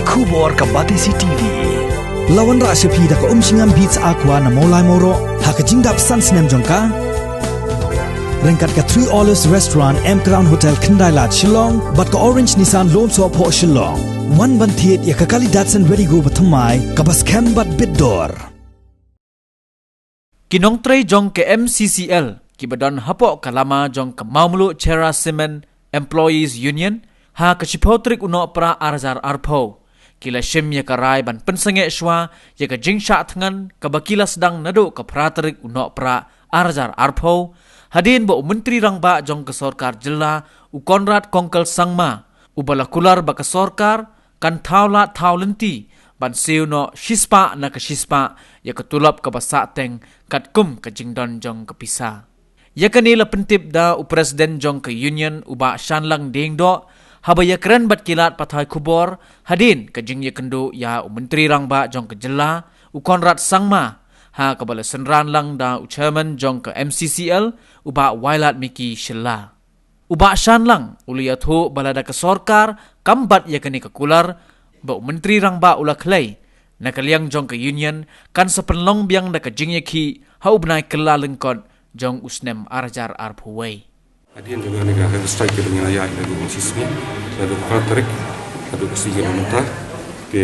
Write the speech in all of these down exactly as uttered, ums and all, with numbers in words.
Khubor ka Batesi T V. La wanrah sha phi da ka Umshngam Beats Aqua na Mawlai Mawroh ha ka jingdap san snem jong ka. Ryngkat ka Three Olives Restaurant, M Crown Hotel, Khyndai Lad, Shillong, bad ka Orange Nissan Lone Soh Phoh Shillong. Wan ban thied ïa ka kali Datsun Redi-GO bathymmai kaba skhem bad bit dor. Ki nongtrei jong ka M C C L kiba don hapoh ka lama jong ka Mawmluh Cherra Cement Employees Union ha ka shiphew tarik u Nohprah ar hajar arphew ki la shim ïa ka rai ban pynsangeh shuwa ïa ka jingshah thngan kaba ki la sdang naduh ka phra tarik u Nohprah ar hajar arphew, hadien ba u Myntri Rangbah jong ka Sorkar Jylla u Conrad Kongkal Sangma, uba la kular ba ka sorkar kan thaw lad thaw lynti ban siew noh shispah na ka shispah ïa ka tulop kaba sahteng katkum ka jingdon jong ka pisa. Ïa kane la pyntip da u President jong ka Union u Bah Shanlang Diengdoh haba ïakren bad ki lad pathai khubor hadien ka jingïakynduh ïa u Myntri Rangbah jong ka Jylla u Conrad Sangma, ha kaba la synran lang da u Chairman jong ka M C C L u Bah Wailadmiki Shylla. U Bah Shanlang u la ïathuh ba lada ka sorkar kam bat ïa kane ka kular ba u Myntri Rangbah u la khlei, na ka liang jong ka Union kan sa pynlong biang da ka jingïakhih ha u bnai Kyllalyngkot jong u snem ar hajar arphew wei. Hadien jong kane ka strike kaba ngi la ïaid naduh ka shi sngi, naduh ka phra tarik, naduh ka sngi kaba mynta. Te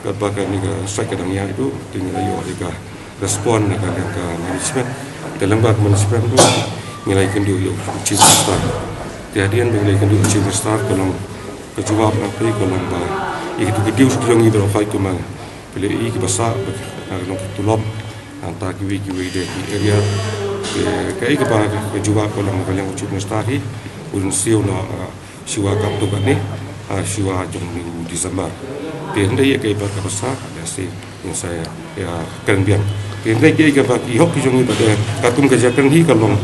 katba kane ka strike ka dang ïaid ruh, te ngi la ïoh ïa ka respond na ka liang ka management. Te lyngba ka management ruh ngi la ïakynduh ïa u Chief Minister. Te hadien ba ngi la ïakynduh ïa u Chief Minister, ka long ka jubab na phi ka long ba ïa kitu ki dues ki jong ngi baroh phi kumne, phi la ïohi kiba sah, ba ka long ka tulop, nangta kiwei kiwei de ki arrear. Te kaei kaba ka jubab ka long na ka liang u Chief Minister hi, un siew noh, ah, shuwa katto katne, ah, shuwa jong u December. Te hynrei ïa kaei ba kaba sah, lehse ngin sa ïakren biang. Te hynrei kaei kaba ki hok ki jong ngi ba de, katkum ka jingkren hi ka long,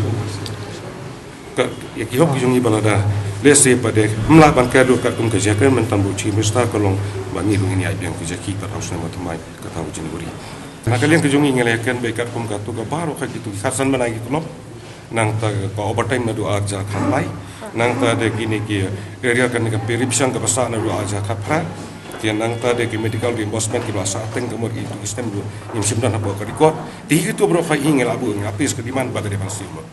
ka, ïa ki hok ki jong ngi ba lada, lehse ba de, ym lah ban kren lut katkum ka jingkren mynta u Chief Minister, ka long ba ngi ruh ngin ïaid biang ka jingkit bad ha u snem bathymmai, kata u January. Na ka liang ka jong ngi ngi la ïakren beit katkum katto ka baroh ka kitu ki khatsan bnai ki tulop. Nangta ka overtime naduh ar hajar khatlai. Nangta de kine ki arrear kane ka pay ripshang kaba sah naduh ar hajar khatphra. Te nangta de ki medical reimbursement kiba sahteng, ka mut kitu ki snem ruh ngim shym don hapoh ka record. Te kitu baroh hi ngi la buh, ngi la pes ka demand ba ka dei ban siew noh.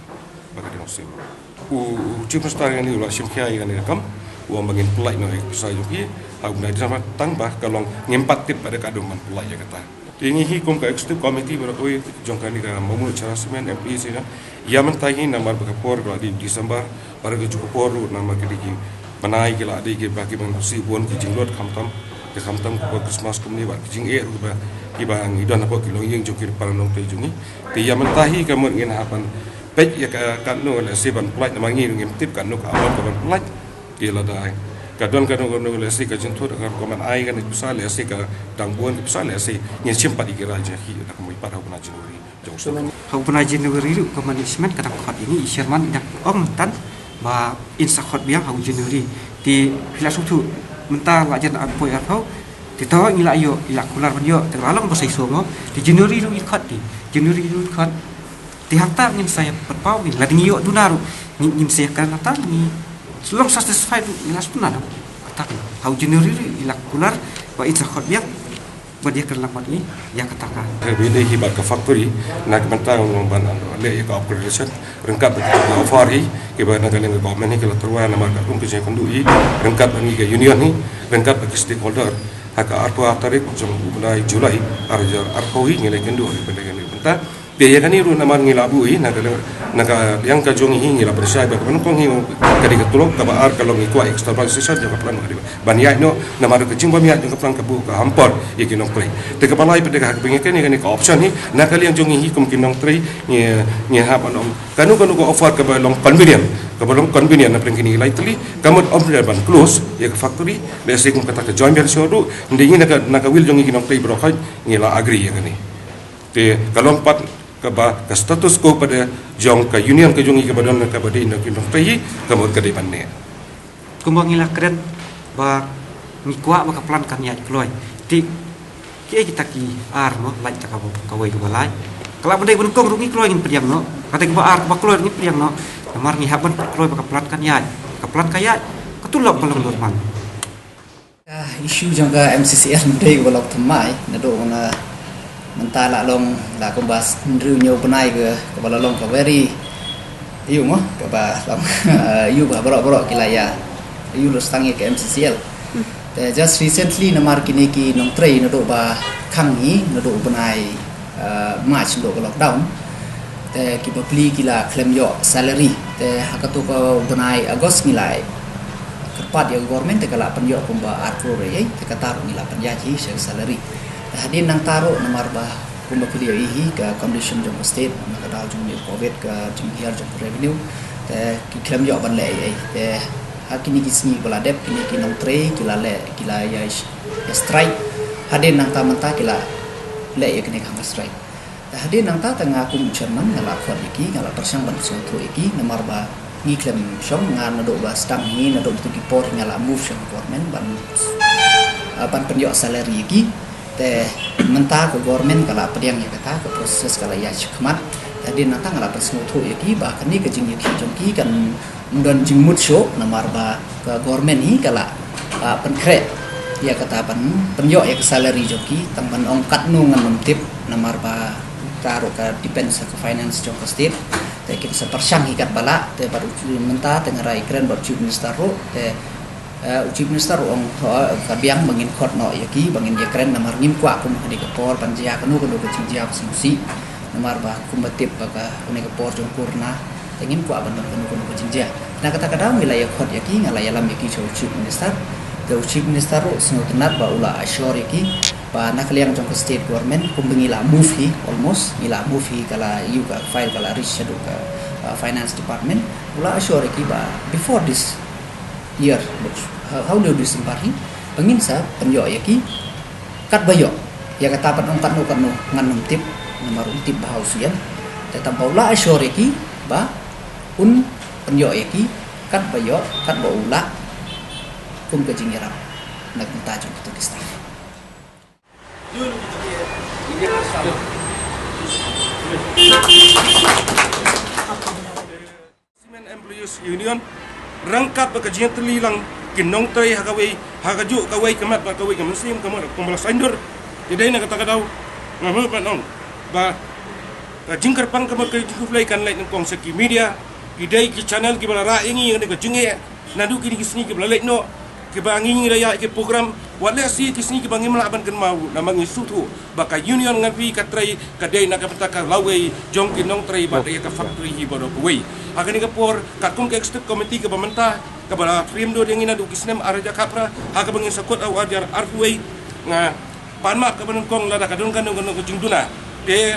Ba ka dei ban siew noh. U, u Chief Minister ngi u la shim khia ïa kane ka kam. U ong ba ngin pynlait noh ïa ka pisa jong ki ha u bnai December, tang ba ka long ngim pat tip ba dei katno ban pynlait ïa kata. Te ngi hi kum ka executive committee baroh kawei jong kane ka Mawmluh Cherra Cement M P C na. Ïa mynta hi namar ba ka por ka la dei December, baroh kajuh ka por ruh namar ka dei ki bnai ki la dei kiba ki ban siew bun ki jinglut, khamtam, te khamtam ka por Christmas kumne bad ki jingeh ruh kiba, kiba ngi don hapoh ki longïing jong ki para nongtrei jong ngi. Te ïa mynta hi ka mut ngin hap ban peit ïa ka katno lehse ban pynlait namar ngi ruh ngim tip katno ka amount ka ban pynlait. Te lada ka don kano kano lehse ka jingthut ka rukom ban ai kane ka pisa, lehse ka dang bun ka pisa, lehse ngin shim pat ïa ki rai jingïakhih da kumne pat ha u bnai January jong u snem. Ha u bnai January ruh ka management ka dang khot ïa ngi, i chairman i dang ong mynta ba in sa khot biang ha u January. Te phi la sngewthuh mynta la jan arphew arphew. Te to ngi la ïoh, i la kular ban ïoh, te la long ba sa i sum mo. Te January ruh i khot, te January ruh i khot. Te hangta ngin sa ïa pynpaw, ngin la dang ïoh duna ruh. Ngin, ngin sa ïa kren hangta, ngi long satisfied ruh, ngin la sngewthuh ruh. Kata ka ha u January ruh i la kular ba in sa khot biang. Ba dei ka lang bad ngi ïa kata ka. Ka bynta hi bad ka factory, na ka bynta ban leh ïa ka upgradation ryngkat bad ka offer hi kiba na ka liang ka government hi ka la tyrwa namar ka kum ka jingkynduh hi ryngkat bad ngi ka union hi, ryngkat bad ki stakeholder. Ha ka arphew tarik jong u bnai July ar hajar arphew hi ngi la ïakynduh hi bad ka bynta. Te ïa kane ruh namar ngi la buh hi na ka liang, na ka liang ka jong ngi hi ngi la pynshai ba kaba nyngkong hi ka dei ka tulop, kaba ar ka long ngi kwah externalization jong ka plan ka dei ban ïaid noh, namar ka jingbym ïaid jong ka plan ka buh ka hampor ïa ki nongtrei. Te kaba lai pat de ka ha kaba ngi kane kane ka option hi na ka liang jong ngi hi kum ki nongtrei ngi, ngi hap ban ong kano kano ka offer kaba long convenient, kaba long convenient na pdeng kine ki lai tylli, ka mut ym dei ban close ïa ka factory, lehse kum kata ka joint venture ruh, hynrei ngi na ka, na ka will jong ngi ki nongtrei baroh hi ngi la agree ïa kane. Te ka long pat kaba ka status quo pat de jong ka union ka jong ngi kaba don kaba dei na ki nongtrei hi ka mut ka dei ban neh. Kumba ngi la kren ba ngi kwah ba ka plan kan ïaid kloi. Te kiei kita ki ar mo, lait ta kaba kawei kaba lai. Ka lah ban dei ba nyngkong ruh ngi kloi ngin pdiang noh. Ka dei kaba ar kaba kloi ngin pdiang noh. Namar ngi hap ban kloi ba ka plan kan ïaid. Ka plan ka ïaid, ka tulop ka long normal. Issue jong ka M C C L mynta ka ba long thymmai naduh na mynta la long la kumba hynriew hynñiew bnai ka ba la long ka very, ïa mo ka ba long ïa ba baroh baroh ki la ïa ïa la stang ïa ka M C C L. Te just recently namar kine ki nongtrei naduh ba khang hi naduh bnai March naduh ka lockdown. Te ki bapli ki la khlem ïoh salary. Te ha katu ka bnai August ngi la kyrpad ïa ka government te ka la pynïoh kumba ar klur ei ei, te kata ruh ngi la pynïaid hi sha ka salary. Te hadien nangta ruh namar ba kumba phi la ïohi hi ka condition jong ka state na ka daw jong u covid, ka jinghiar jong ka revenue, te ki khlem ïoh ban leh ei ei. Te ha kine ki sngi ba la dep kine ki nongtrei ki la leh, ki la ïa ïa strike. Hadien nangta mynta ki la leh ïa kine ki hunger strike. Te hadien nangta te nga kum u chairman nga la khot ïa ki, nga la pyrshang ban sngewthuh ïa ki namar ba ngi khlem shong. Nga naduh ba sdang hi naduh mynta ki por hi nga la move sha ka government ban ban pynïoh salary ïa ki. Te mynta ka government ka la pdiang ïa kata, ka process ka la ïa shikmat. Te hadien nangta nga la pynsngewthuh ïa ki ba kane ka jingïakhih jong ki kan ym don jingmut shuh namar ba ka government hi ka la pynkhreh ïa kata ban pynïoh ïa ka salary jong ki. Tang ban ong katno ngan ym tip namar ba ka ruh ka depends ha ka finance jong ka state. Te kin sa pyrshang hi katba lah. Te bad u mynta te nga la ïakren bad u chief minister ruh, te u chief minister ruh ong ka biang ba ngin khot noh ïa ki ba ngin ïakren namar ngim kwah kum kane ka por ban jia kano kano ka jingjia ka sngewsih. Namar ba kumba tip ba ka kane ka por jong corona te ngim kwah ban don kano kano ka jingjia. Na kata ka daw ngi la ïa khot ïa ki, nga la ïalam ïa ki sha u chief minister. Te u chief minister ruh sngewtynnat ba u la assure ïa ki ba na ka liang jong ka state government kumba ngi la move hi, almost ngi la move hi, ka la ïa ka file ka la reach shaduh ka finance department. U la assure ïa ki ba before this year, ha u December hi ba ngin sa pynïoh ïa ki katba ïoh. Ïa kata pat ong katno katno ngan ym tip namar um tip ba ha u sien. Te tang ba u la assure ïa ki ba un pynïoh ïa ki katba ïoh, katba u lah kum ka jingïarap na ka bynta jong kito ki staff. Cement Employees Union ryngkat bad ka jingïatylli lang ki nongtrei ha kawei, ha kajuh kawei ka mat bad kawei ka mynsiem, ka mut kumba la saiñdur. Te dei na kata ka daw nga mut ban ong ba ka jingkyrpang ka mut ka jingkhublei kan leit nyngkong sha ki media, ki dei ki channel kiba la rah ïa ngi ïa kane ka jingeh naduh kine ki sngi kiba la leit noh, kiba ngi ngi la ïa ki program, wat lehse ki sngi kiba ngim lah ban kynmaw namar ngi sngewthuh ba ka union ngan phi ka trei ka dei na ka bynta ka lawei jong ki nongtrei bad ïa ka factory hi baroh kawei. Ha kane ka por katkum ka executive committee kaba mynta kaba la frame dur ïa ngi naduh ki snem ar hajar khatphra, ha kaba ngin sa kut ha u ar hajar arphew wei, nga pan map kaba nyngkong lada ka don kano kano ka jingduna te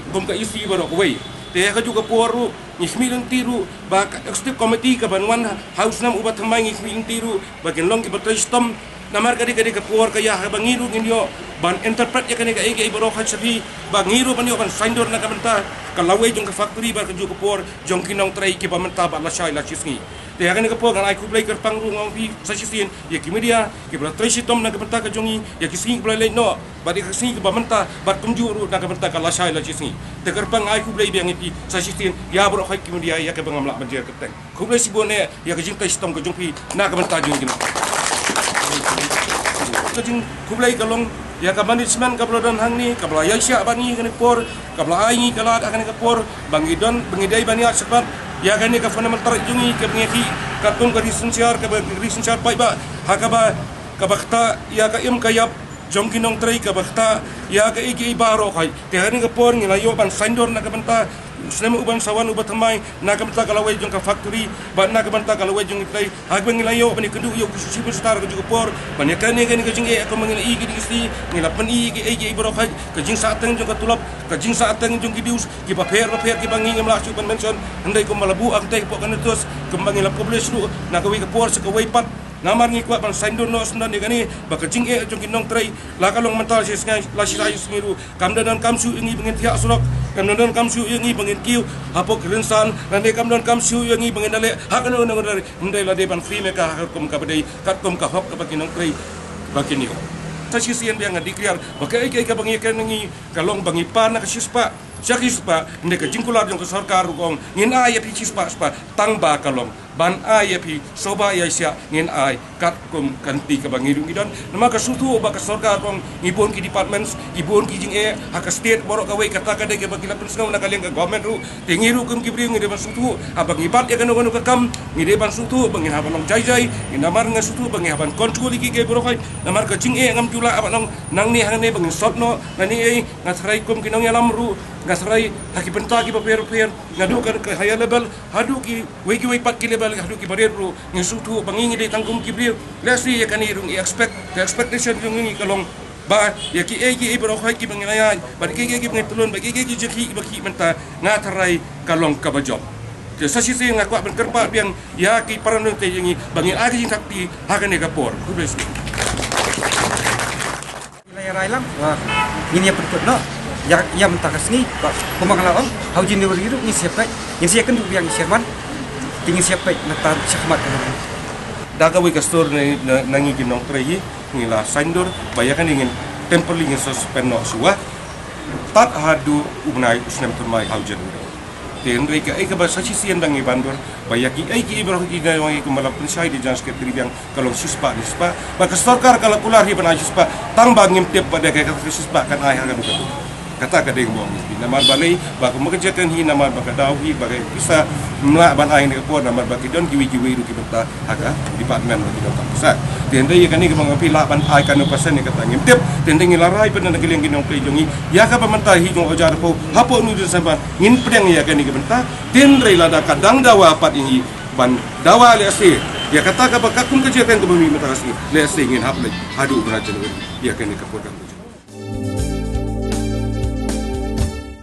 kum ka E C baroh kawei. Te ha kajuh ka por ruh ngi khmih lynti ruh ba ka executive committee kaban wan ha u snem uba thymmai, ngi khmih lynti ruh ba kin long kiba trei shitom. Namar ka dei, ka dei ka por ka ïa ha ba ngi ruh ngin ïoh ban interpret ïa kane kaei kaei baroh ha sha phi, ba ngi ruh ban ïoh ban saiñdur na ka bynta ka lawei jong ka factory bad kajuh ka por jong ki nongtrei kiba mynta bad lashai la shisngi. Te ha kane ka por ngan ai khublei kyrpang ruh nga ong phi sa shisien ïa ki media kiba la trei shitom na ka bynta ka jong ngi ïa ki sngi kiba la leit noh bad ïa ki sngi kiba mynta bad kumjuh ruh na ka bynta ka lashai la shisngi. Te kyrpang ai khublei biang ïa phi sa shisien ïa baroh khoit ki media ïa kaba ngam lah ban jer kyrteng. Khublei shibun eh ïa ka jingtrei shitom ka jong phi na ka bynta jong ngi. Ka jingkhublei ka long ïa ka management kaba la don hangne kaba la ïaishah bad ngi kane ka por, kaba la ai ngi ka lad ha kane ka por ba ngi don, ba ngi dei ban ïaid shakhmat ïa kane ka fundamental right jong ngi kaba ngi ïakhih katkum ka ri synshar, kaba ka ri synshar paidbah ha kaba, kaba ktah ïa ka im ka ïap jong ki nongtrei, kaba ktah ïa kaei kaei baroh khoit. Te ha kane ka por ngi la ïoh ban saiñdur na ka bynta u snem uban sa wan uba thymmai na ka bynta ka lawei jong ka factory bad na ka bynta ka lawei jong ki trei. Ha kaba ngi la ïoh ban ïakynduh ïa u Chief Minister ha kajuh ka por ban ïakren ïa kane ka jingeh, kumba ngi la ïohi kine ki sngi ngi la pyni ïa kiei kiei baroh khoit, ka jingsahteng jong ka tulop, ka jingsahteng jong ki dues kiba pher ba pher kiba ngi ngim lah shuh ban mention, hynrei kumba la buh hangtei hapoh ka notice, kumba ngi la publish ruh na kawei ka por sha kawei pat. Namar ngi kwah ban saiñdur noh sngewdon ïa kane ba ka jingeh jong ki nongtrei la ka long mynta la shi sngi, la shi sngi ruh kam da donkam shuh ïa ngi ba ngin thiah surok, kam da donkam shuh ïa ngi ba ngin kiew hapoh ki rynsan, lane kam da donkam shuh ïa ngi ba ngin da leh ha kano kano ka ri, hynrei la dei ban free ïa ka ha ka rukom kaba dei katkum ka hok kaba ki nongtrei ba kin ïoh. Sa shisien biang nga declare ba kaei kaei kaba ngi ïakren ïa ngi ka long ba ngi pan na ka shispah sha ka shispah, hynrei ka jingkular jong ka sorkar ruh ka ong ngin ai ïa phi shispah shispah tang ba ka long ban ai ïa phi, shuwa ba ïa sha ngin ai katkum ka lynti kaba ngi ruh ngi don. Namar ka sngewthuh ba ka sorkar kong ngi bun ki departments, ki bun ki jingeh ha ka state baroh kawei, kata ka dei kaba ki la pynsngew na ka liang ka government ruh. Te ngi ruh kum ki briew ngi dei ban sngewthuh haba ngi bat ïa kano kano ka kam, ngi dei ban sngewthuh ba ngi hap ban long jai jai. Ngi namar ngi sngewthuh ba ngi hap ban control ïa ki, ki baroh hi. Namar ka jingeh ngam ju lah ban long nangne hangne ba ngin sot noh. Nangne ei, nga tharai kum ki nongïalam ruh, nga tharai ha ki bynta kiba pher pher, naduh ka, ka higher level haduh kiwei kiwei pat ki level, haduh kiba rit ruh, ngi sngewthuh ba ngi, ngi dei tang kum ki briew. Lehse ïa kane ruh ngi expect, ka expectation jong ngi ka long ba ïa kiei kiei baroh hi kiba ngi ïaid, ba kiei kiei kiba ngi tlun, ba kiei kiei ki jingkhih kiba khih mynta, nga tharai ka long kaba jop. Te sa shisien nga kwah ban kyrpad biang ïa ki para nongtrei jong ngi ba ngin ai ka jingthap kti ha kane ka por. Khublei shibun. Ngi la ïa rai lang, ah, ngin ïa pynkut noh ïa, ïa mynta ka sngi, ba kumba nga la ong, ha u January ruh ngin sa ïa peit, ngin sa ïakynduh biang ïa u chairman, te ngin sa ïa peit na ta shakhmat ka. Da kawei ka sur na, na, na ngi ki nongtrei hi, ngi la saiñdur ba ïa kane ngin temporarily ngin suspend noh shuwa tad haduh u bnai u snem thymmai ha u January. Te hynrei kaei kaba sa shisien ba ngi ban dur ba ïa kiei kiei baroh ki nongïalam pynshai da u General Secretary biang ka long shispah ne shispah. Ba ka sorkar ka la kular hi ban ai shispah, tang ba ngim tip ba da ka shispah kan ai ha kano kano. Kata ka dei ka mut ngi. Namar balei, ba kumba ka jingkren hi, namar ba ka daw hi ba ka pisa ym lah ban ai ha kane ka por, namar ba ki don kiwei kiwei ruh ki bynta ha ka department ba ki don tang pisa. Te hynrei ïa kane kaba nga phi lah ban ai kano percent ïa kata ngim tip. Te hynrei ngi la rai pat na ka liang ki nongtrei jong ngi ïa kaba mynta hi jong u hajar arphew hapoh u December ngin pdiang ïa kane ka bynta. Te hynrei lada ka dang dawa pat ïa ngi ban dawa lehse ïa kata kaba katkum ka jingkren kaba mih mynta ka sngi, lehse ngin hap leit haduh u bnai January ïa kane ka por ka.